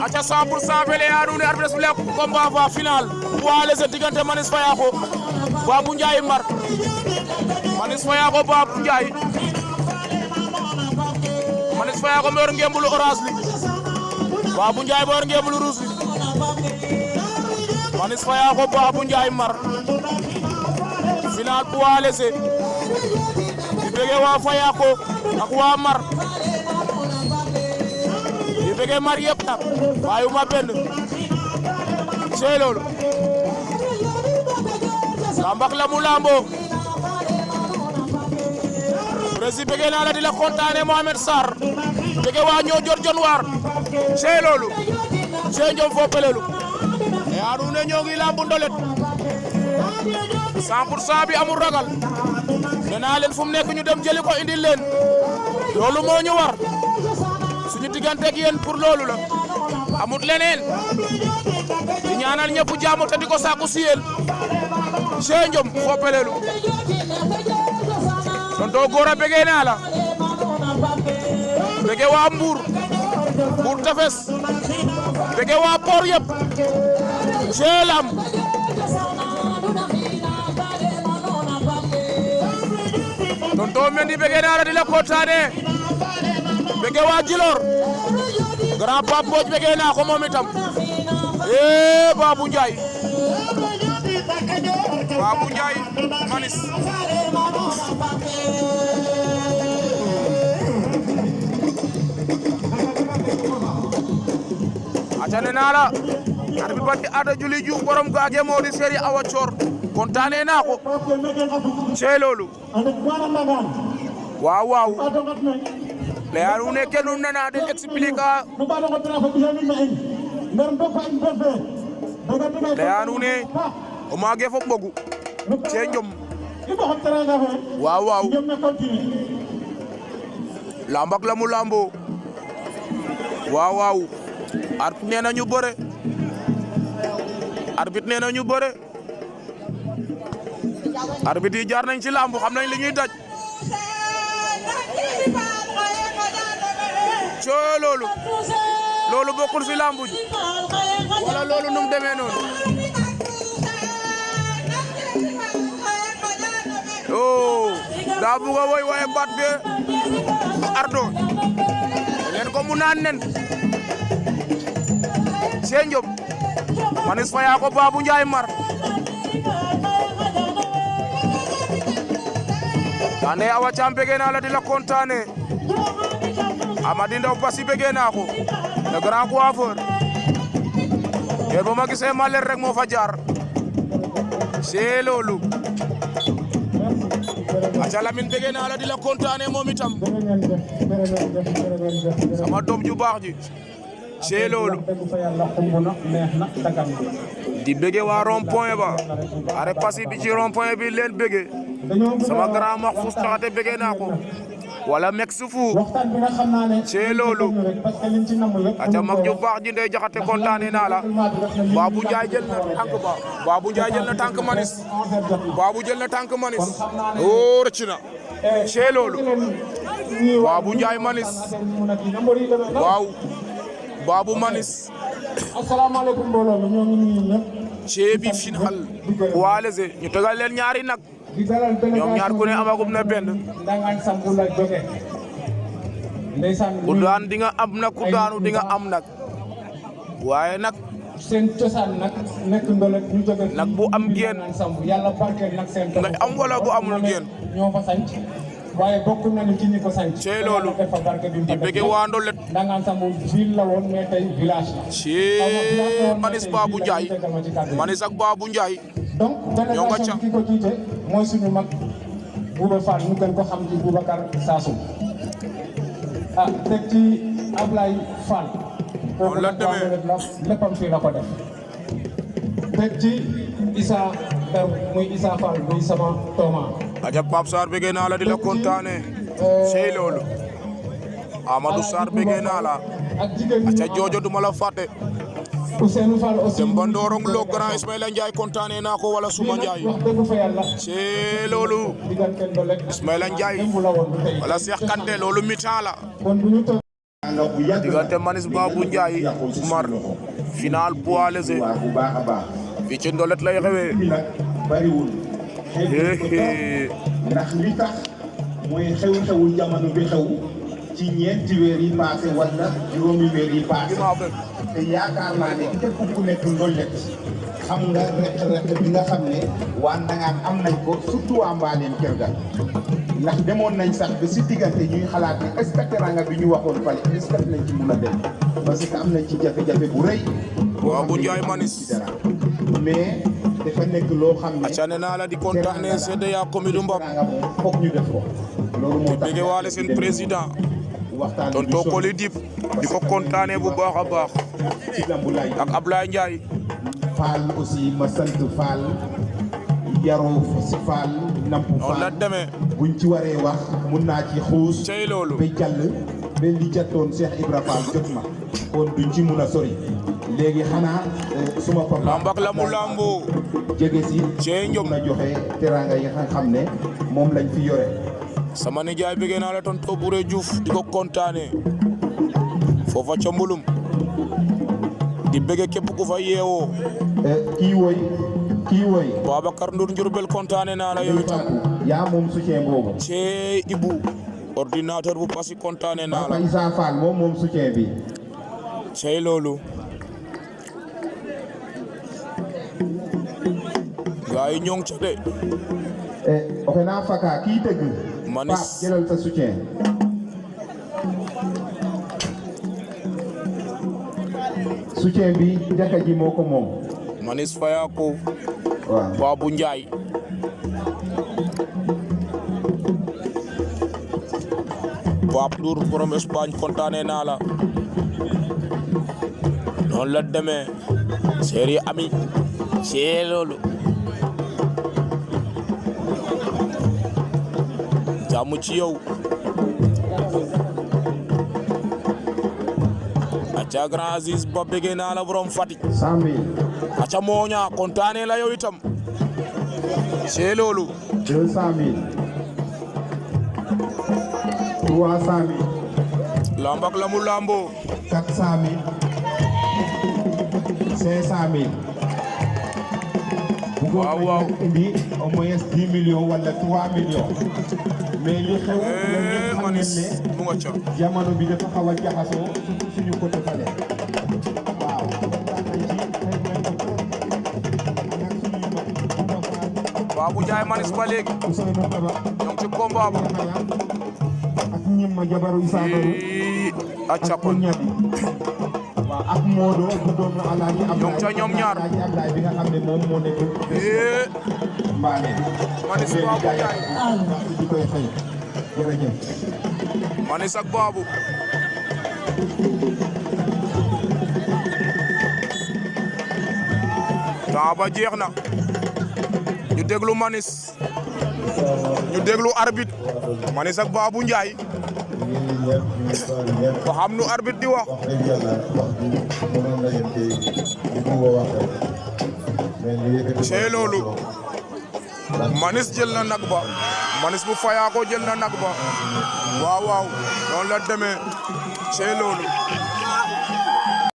aca 100% fele yaadune arbitre sifflé combat va final poids léger diggante Manis Fayako Babou Ndiaye Mar Manis Fayako Babou Ndiaye Manis Fayako moo yor ngembulu orange li Babou Ndiaye moo yor ngembulu rouge li Manis Fayako Babou Ndiaye Mar final poids léger di bëgg waa Fayako ak waa Mar di bëgg Mar yëpp nag bàyyuma benn c'est loolu lambak la mu lambo président bëgg naa la di la kontaane Mohamed Sarr bëgg waa ñoo jor jonwaar c'est loolu c'est njom fo pelelu e adu ne ñoo ngi lambu ndolet 100% bi amul ragal nee naa leen fu mu nekk ñu dem jëli ko indil leen loolu moo ñu war suñu diggante ak yéen pour loolu la amut leneen di ñaanal ñëpp jaamu te di ko sàkku si yéen Cheikh Ndiom fo pelelu tonto Gora bëggee naa la bëggee waa Mbour Tefes bëggee waa Port yëpp Cheikh Lam tonto Mendy bëggee naa la di la kontaane bëggee waa Djilor grand Pape Mbodj bëggee naa ko moom itam Babou Ndiaye Manis aca ne naa la arbitre batti Ada Juli Diouf borom gaage moo di Seri Awa Thior kontaane naa ko cey loolu waaw leyaru ne kenn nana den explica leyaru ne o maage fop mbogu Cheikh Ndiom waaw lambak la mu lambo waaw arbitre nee na ñu bëre arbitre yi jaar nañ ci lamb xam nañ li ñuy daj coo loolu bokkul ci lamb ji wala loolu num demee noonu daa buga woy waaye baat be ardo leen ko mu naan nen Cheikh Ndiom Manis Fayako Babou Ndiaye Mar tane Awa Thiam bëggee naa la di la kontaane Amady Ndaw Passy bëggee naa ko le grand coiffeur yéen ba ma gisee ma leer rek moo fa jaar c'est loolu aca Lamine bëggee naa la di la kontaane moom itam sama doom ju baax ji c'est loolu di bëggee waa rond point ba are Passy bi ci rond point bi leen bëggee sama grand Mahfous Taxate bëggee naa ko wala mek sufu c'est loolu aca mag ju baax ji ndey Jaxate kontaane naa la Babou Ndiaye jël na tànk ba Babou Ndiaye jël na tànk Manis Babou jël na tànk Manis o rëcc na c'est loolu Babou Ndiaye Manis waaw Babou Manis asalaamaaleykum mbooloo mi ñoo ngi nuyu ñëpp ceebi final poids léger ñu tegal leen ñaari nag ñoom ñaar ku ne amagum na benn ndangaan sambu la jóge ndeysaan ku daan di nga am nag ku daanu di nga am nag waaye nag seen cosaan nag nekk ndolet ñu jóge nag bu am génn sambu yàlla barkeel nag seen nga am wala bu amul génn ñoo fa sanc waaye bokk nañu ci ñi ko sanc cey loolu di bëgge waa Ndolet ndangaan sambu ville la woon mais tey village la ci Manis Babou Ndiaye Manis ak Babou Ndiaye donc délégation ki ko jiite mooy suñu mag Bouba Fall ñu gën ko xam ci Boubacar Sassou teg ci Ablaye Fall noonu la demee léppam fii la ko def teg ci Issa Dar muy Issa Fall muy sama tooma aja Pape Sarr bëggee naa la di la kontaane sey loolu Amadou Sarr bëggee naa la aca joojo duma la fàtte Ousseynou Fall aussi Demba Ndorong Lo grand Ismaïla Ndiaye kontaane naa ko wala Suma Ndiaye wax dëgg fa yàlla c'est loolu diggante Ndolet Ismaïla Ndiaye wala Cheikh Kanté loolu mi-temps la kon bu ñu teranga bu yàgg diggante Manis Babou Ndiaye Umar final poids léger bu baax a baax fii ci Ndolet lay xewee bi nag bariwul ndax li tax mooy xew-xewu jamono bi xew ci ñeenti weer yi passé wala juróomi weer yi passé te yaakaar naa ne képp ku nekk Ndolet xam nga rek bi nga xam ne waa Ndangaan am nañ ko surtout waa Mbaaleen Kër ga ndax demoon nañ sax ba si diggante ñuy xalaat ne est-ce que teranga bi ñu waxoon fale est-ce que nañ ci mun a dem parce que am nañ ci jafe-jafe bu rëy. Babou Ndiaye Manis mais dafa nekk loo xam ne. acca ne naa la di kontaanee CEDEAO commune Mbab foog ñu def ko. loolu moo tax bëgg waale seen président waxtaan tonton Koli Dip di ko kontaanee bu baax a baax ci Lamboulaye ak Ablaye Ndiaye. Fall aussi ma sant Fall yaroo si Fall nampu noonu la Fall demee buñ ci waree wax mun naa ci xuus cey loolu ba jàll ba li jattoon Cheikh Ibra Fall jot ma kon duñ ci mun a sori léegi xanaa suma papa lamb ak lamu lambo jege si cey njom na joxe teranga yi nga xam ne moom lañ fi yore sama nijaay bëgg naa la tonton Bouré Diouf di ko kontaanee foofa ca Mbulum di bëgg képp ku fa yeewoo kii woy Babacar Ndour Njurbel kontaane naa la yow itam yaa moom soutien boobu cey Ibu ordinateur bu Passy kontaane naa la Papa Issa Fall moom soutien bi cey loolu gaay ñong ca de oxe na faka kii tëgg Manis Pape jëlal sa soutien soutien bi jaka ji moo ko moom Manis faya ko waaw Babou Ndiaye Pape Ndour borom Espagne kontaane naa la noonu la demee série ami c'est loolu jàmm ci yow aca Grand Aziz ba bëgg naa la borom Fatick 100 000 aca mooña kontaane la yow itam c'est loolu 200 000 300 000 lamb ak lamu lambo 400 000 500 000 waaw waaw indi au moins 10 millions wala 3 millions mais li xew Manis mu nga ca jamono bi dafa xaw a jaxasoo surtout suñu côté fale waaw Babou Ndiaye Manis ba léegi Ousseynou Kaba ñoo ngi ci combat ba ak ñim ma jabaru Issa Mbaru acca ak kon ñabi waaw ak Modou bu doon Alaaji Abdoulaye ñoom ca ñoom ñaar Alaaji Abdoulaye bi nga xam ne moom moo nekk Mbaane Manis Babou Ndiaye di koy xëy jërëjëf Manis ak Babou temps ba jeex na ñu déglu Manis ñu déglu arbitre Manis ak Babou Ndiaye ba xam nu arbitre di wax c'est loolu Manis jël na nag ba Manis bu fayaa ko jël na nag ba waaw waaw noonu la demee c'est loolu